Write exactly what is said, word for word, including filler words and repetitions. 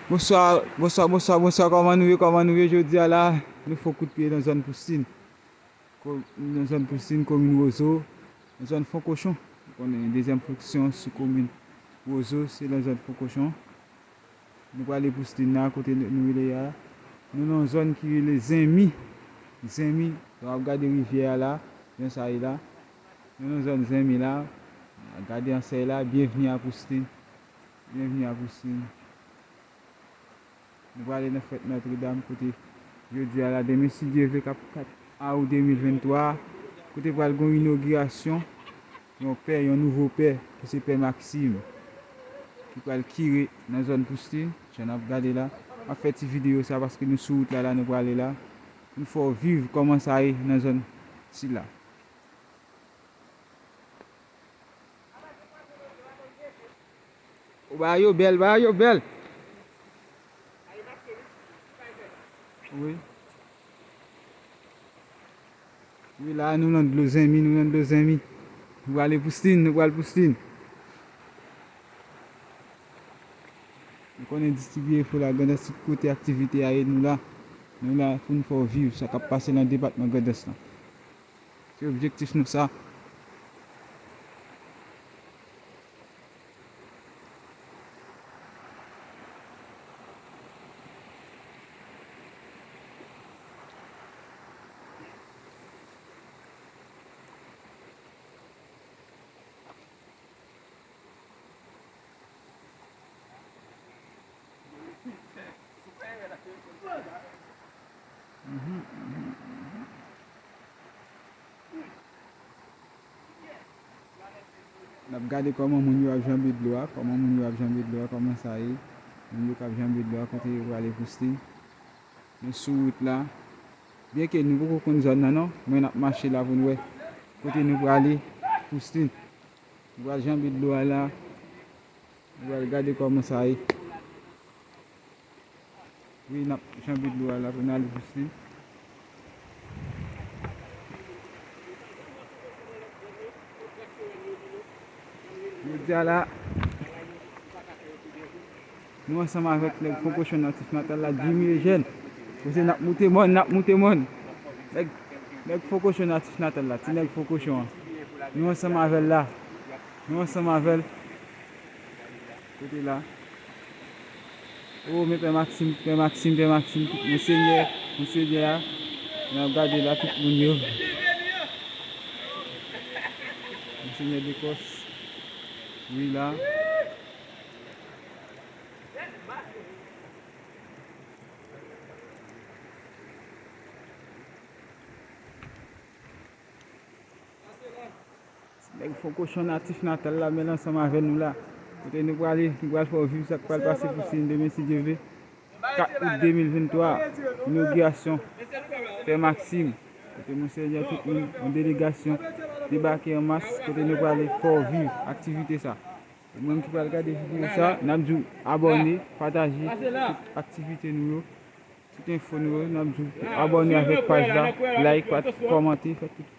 Bonswa, bonswa, bonswa, bonswa. Kòman nou ye, kòman nou ye? Jodi a la, nou fè yon kout pye nan zòn Poustin. Ko-, nan zòn Poustin, komin Wozo, nan zòn Fon Kochon. Ou konnen dezyèm fonksyon sou komin Wozo, se nan zòn Fon Kochon. Nou prale Poustin la, kote nou, nou rele a. Nou nan yon zòn ki rele Zenmi. Zenmi, lè w ap gade rivyè a la, jan sa ye la. Nou nan zòn Zenmi la. Gade ansèy la, byenvni a Poustin. Byenvni a Poustin. Nou prale nan fèt Nòtredam kote jodi a la, demen si Dye vle, k ap kat aou de mil venntwa, kote pral gen yon inogirasyon yon pè, yon nouvo pè, ki se pè Maxime, ki pral kire nan zòn Poustin, jan n ap gade la. M ap fè ti videyo sa paske nou sou wout la, la nou prale la, pou n fè w viv kòman sa ye nan zòn sila. O, bagay yo bèl, bagay yo bèl. Wi. Wi, la, nou nan dlo Zenmi, nou nan dlo Zenmi. Nou prale Poustin, nou pral Poustin. Nou konnen distribye enfo la, Grandans tout kote aktivite a ye, nou la. Nou la pou n fè w viv sa k ap pase nan depatman Grandans lan. Se objektif nou sa. N ap gade kòman moun yo ap janbe dlo a, kòman moun yo ap janbe dlo a, kòman sa ye. Moun yo k ap janbe dlo a, kote yo prale Poustin. Nou sou wout la. Byenke nou poko konn zòn nan non, men n ap mache la pou n wè kote nou prale Poustin. Nou pral janbe dlo a la. Nou pral gade kòman sa ye. Wi, n ap janbe dlo a la pou n ale Poustin. Jodi a la, nou ansanm avèk nèg Fon Kochon Natif Natal la, Jimmy Eugène. Kote n ap moute mòn, n ap moute mòn. Nèg, nèg Fon Kochon Natif Natal la, ti nèg Fon Kochon an. Nou ansanm avè l la. Nou ansanm avè l. Kote la. O, men Pè Maxime, Pè Maxime, Pè Maxime, tout Monsenyè, Monsenyè a. N ap gade la, tout moun yo. Monsenyè Dekòs. Wi, la. Nèg Fon Kochon Natif Natal la, men l ansanm avè nou la. Kote nou prale, nou pral fè w viv sa k pral pase Poustin demen, si Dye vle. Kat out de mil venntwa, inogirasyon Pè Maxime. Kote Monsenyè tout moun, yon delegasyon debake an mas, kote nou prale fè w viv aktivite sa. Ou menm ki pral gade videyo sa, n ap di w abòne, pataje tout aktivite nou yo, tout enfo nou yo, n ap di w abòne avèk paj la, like, pat-, kòmante, fè tout